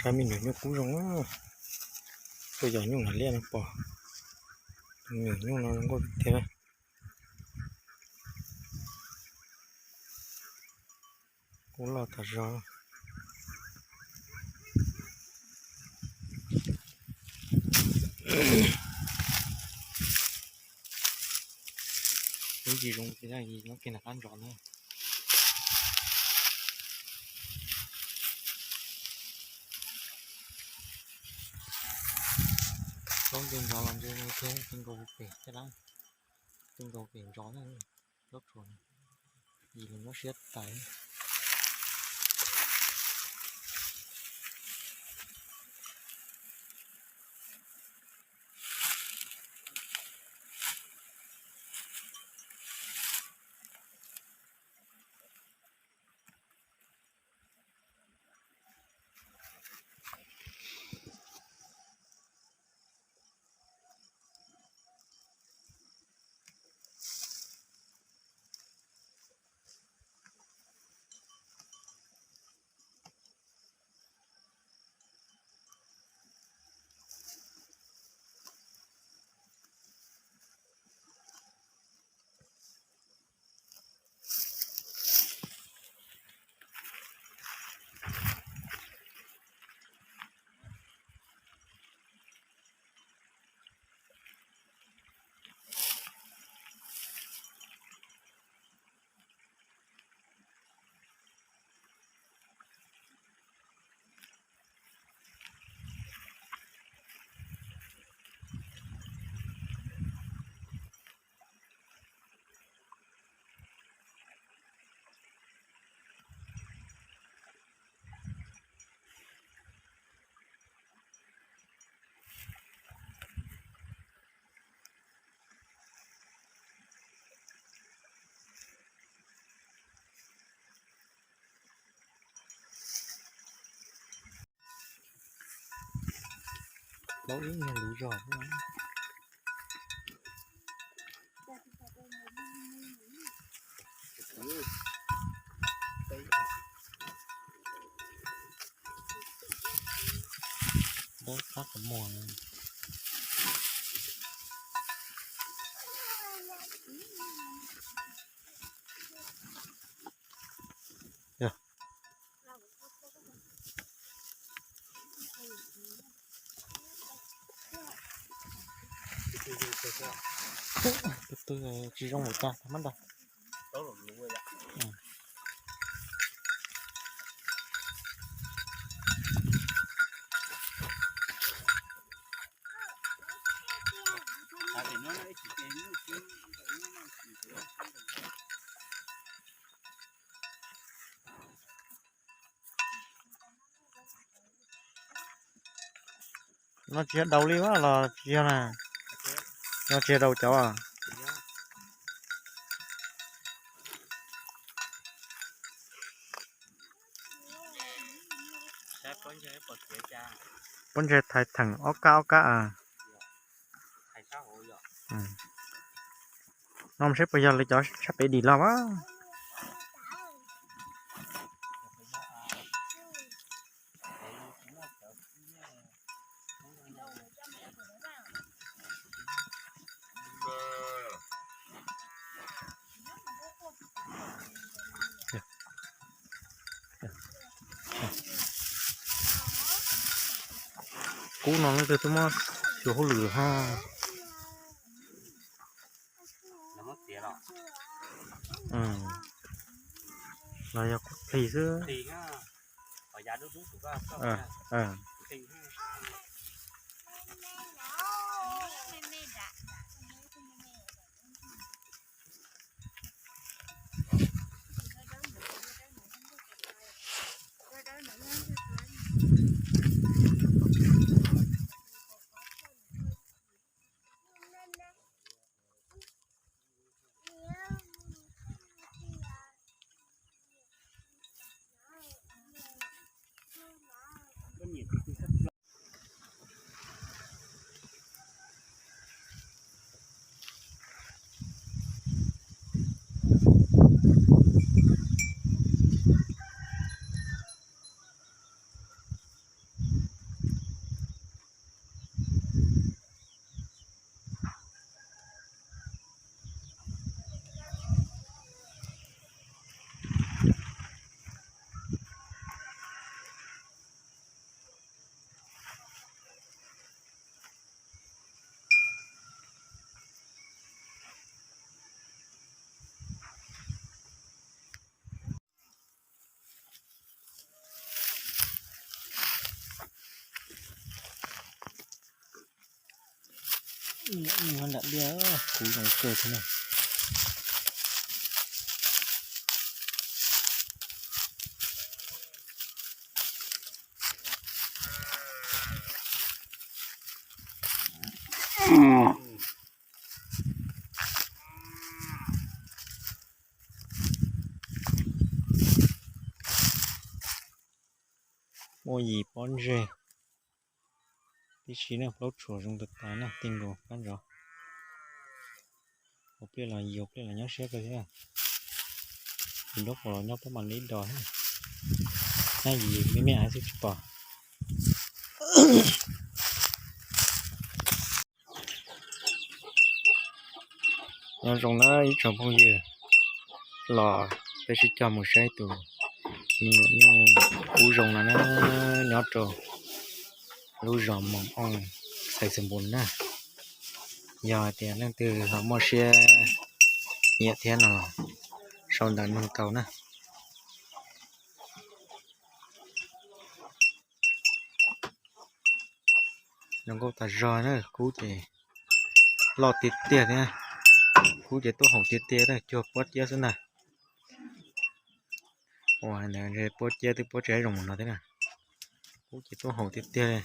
Kab me nyuam nyuj kub zoo, tuaj yos nyuj hnav liaj no pom. Me nyuam nyuj no zoo nkauj tiag tiag. Kub loj tas zog. Ib ntsis zoo tiag, nyob kiag nram qab ntsos na. Plaub ntug ntsos los ntshe thiab, ti nkaus pem thiab lawm. Ti nkaus pem ntsos na, plaub tsuas. Yim los nyob siab tas. Plaub ib nyuag luv zog. Dawb qab qhov muag. Tus twg tsis zoo lawm cas mab ntag. No tsis yog daus li los tsis yog na? No tsis yog daus cov. Pob ntseg thaiv theem ob kab ob kab a. No saib puas yog li cov sab pem dim los as. Kub no leej twg twb muab xyuas hauj lwm ho. Los yog kub plig xwb. Nram liaj kuv zoo kawg thiab na. Muaj yim pob ntseg tib si na, plaub tsuas zoo tas tas na, tej nkaus qab ntsov. Ua pliaj los yus pliaj los nyob siab kawg thiab. Yus nraub qaum los nyob pob mam li dos thiab. Nyob yus me me xwb tsis pom. Nyob zoo na ib tsoom phooj ywg, los peb sib cog mus saib tus me nyuam nyuj kub zoo no na, nyob rau lub zos Moos Ooj, Xais Xeem Npus na. Yog hais tias leej twg ho muaj siab nyiam thiab no los sau ntawv nug tau na. Zoo nkauj tas zog na, kub ces loj tiag tiag thiab, kub ces tuaj haum tiag tiag, cuag pob ciab xwb ntag. Ua ntawd pob ciab twb pob tsaib zoo mus no thiab na, kub ces tuaj haum tiag tiag li.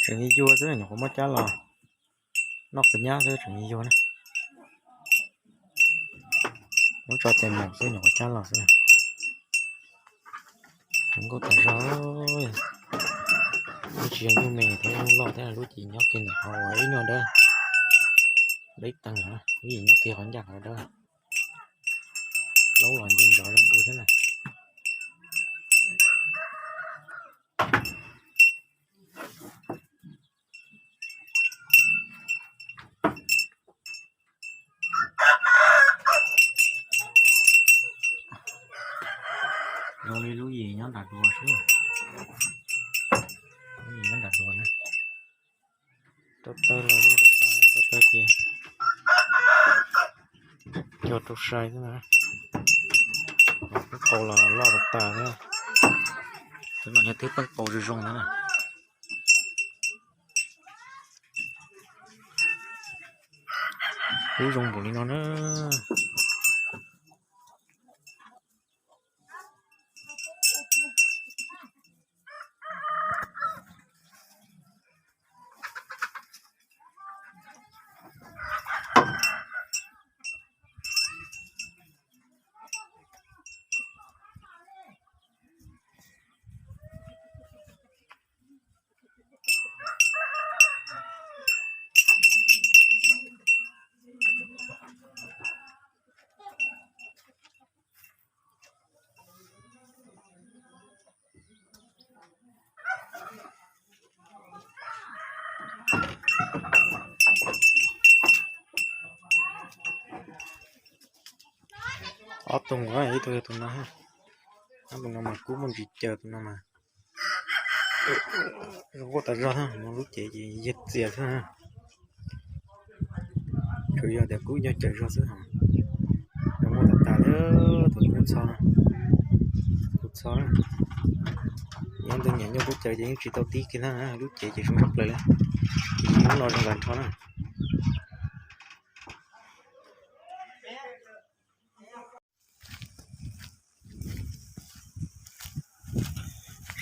Tseem yuag xwb, nyuam qhuav muab cab los noj qhov nyab xwb tseem yuag na. Muab tso tes mus xwb nyuam qhuav cab los xwb. Zoo nkauj tas zog, lub tsis yog nyuj me thiab, nyuj loj thiab, lub ces nyob kiag ntawm qhov uas ib nyuag dawb, dawb teeg, lub yim nyob kiag qhov ncaj qhov dawb. Plaub los nce nrov zoo nkauj thiab na. Zoo li lub yim nyob nram duav xwb. Lub yim nyob nram duav na. Rau taw los loj tas, rau taw ces cog rau sai xwb na. Peeb qau los loj tas tas thiab. Tus no yog twb peeb qau zoo zoo na. Kub zoo npaum li no na. Ob tug, ib tug yog tus no, ob tug no mas kub muaj ntsis caws, tus no mas zoo nkauj tas zog thiab, lub cev ces yig txias xwb. Tsuas yog tias kub nyuj caws zog xwb os. Zoo nkauj tas tas li tus nyuj txho, tus txho na. Nyob ntawm niam nyuj kub caws ces yeej tsis tau tib kiag na, lub cev ces zoo tshaj plaws li. Ces yig lub no zoo tas nrho na.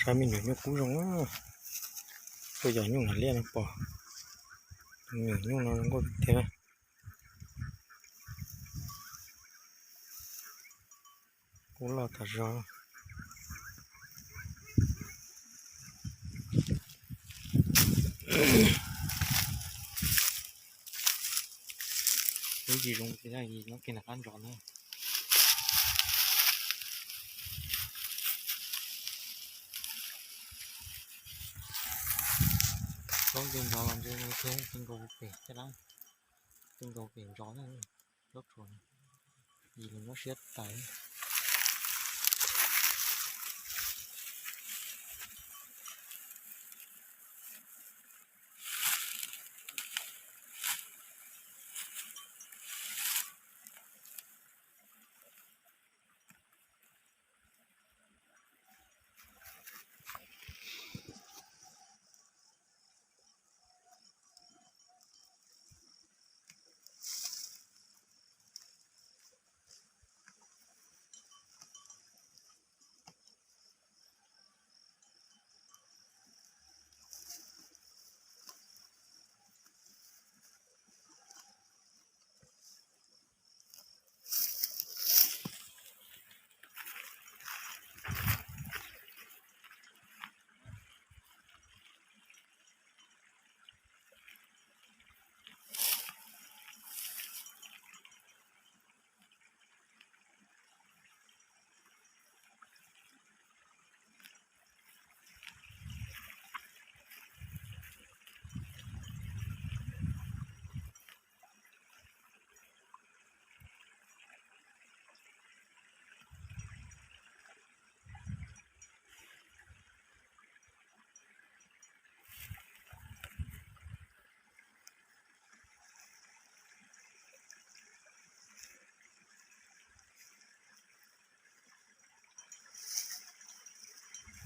Saib me nyuam nyuj kub zoo, tuaj yos nyuj nram liaj no pom. Me nyuam nyuj no zoo nkauj tiag tiag. Kub loj tas zog. Lub yim zoo tiag, yim nyob kiag nram qab ntsov na. Plaub ntug ntsov los ntse thiab, tej nkaus pem thiab lawm, tej nkaus pem ntsov na. Plaub tsuas yim los nyob siab tas.